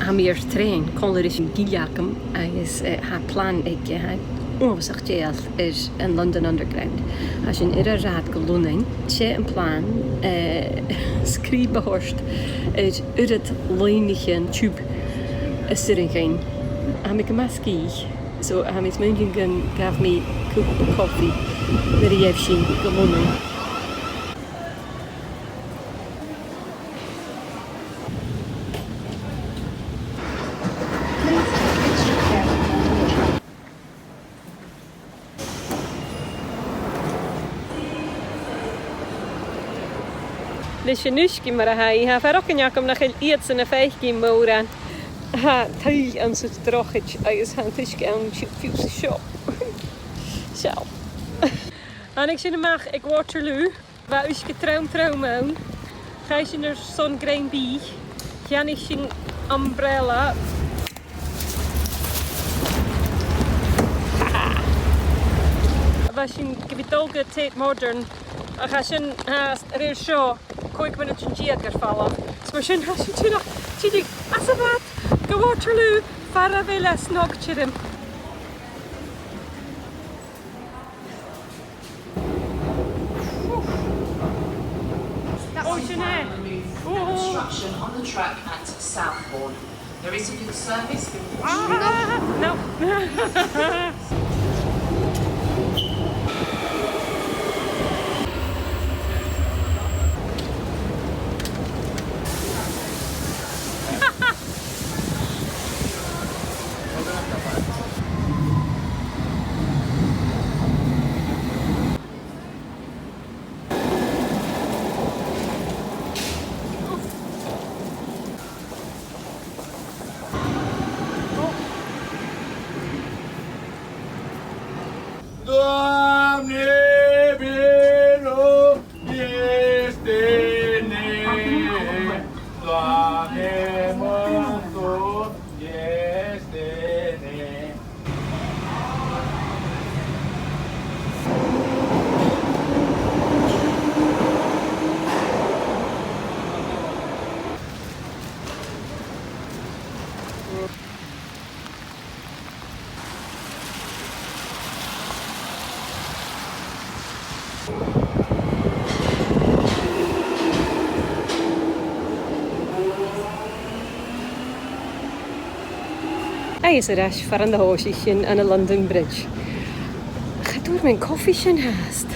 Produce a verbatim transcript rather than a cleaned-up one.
Tha mi air trèan, còmhla ris an gille agam agus, eh, tha plana aige, tha e uabhasach dèidheil air an London Underground. Tha sinn air an rathad gu Lunnainn. 'S e am plana, eh, sgrìob a thoirt air uiread loidhnichean tiùb as urrainn dhuinn. Tha mi gu math sgìth, so tha mi a' smaoineachadh gun gabh mi cupa cofaidh nuair a gheibh sinn gu Lunnainn. Leis an uisge mar a tha i, tha fear againn agam nach eil iadsan a' faicinn mòran. Tha tuill anns an drochaid agus tha an t-uisge ann fiù 's an seo. Seall. Thàinig sinn a-mach aig Waterloo. Bha uisge trom trom ann. Chaidh sinn airson grèim bìdh. Cheannaich sinn umbrella. Bha sinn gu bhith dol gu Tate Modern, ach tha sin, tha, a rèir seo, còig mionaidean deug air falbh. Is mar sin, tha sinn a' tighinn, tighinn às a' bhad gu Waterloo, far a bheil e snog tioram. Oh, sin e. Oh. Construction on the track at Southbourne. There is a good service. Ah, no. Doamne, vino, este ne. Doamne, mântu, este ne. Agus air ais far an do thòisich sinn, ann an London Bridge. Cha d' fhuair mi an cofaidh sin fhathast.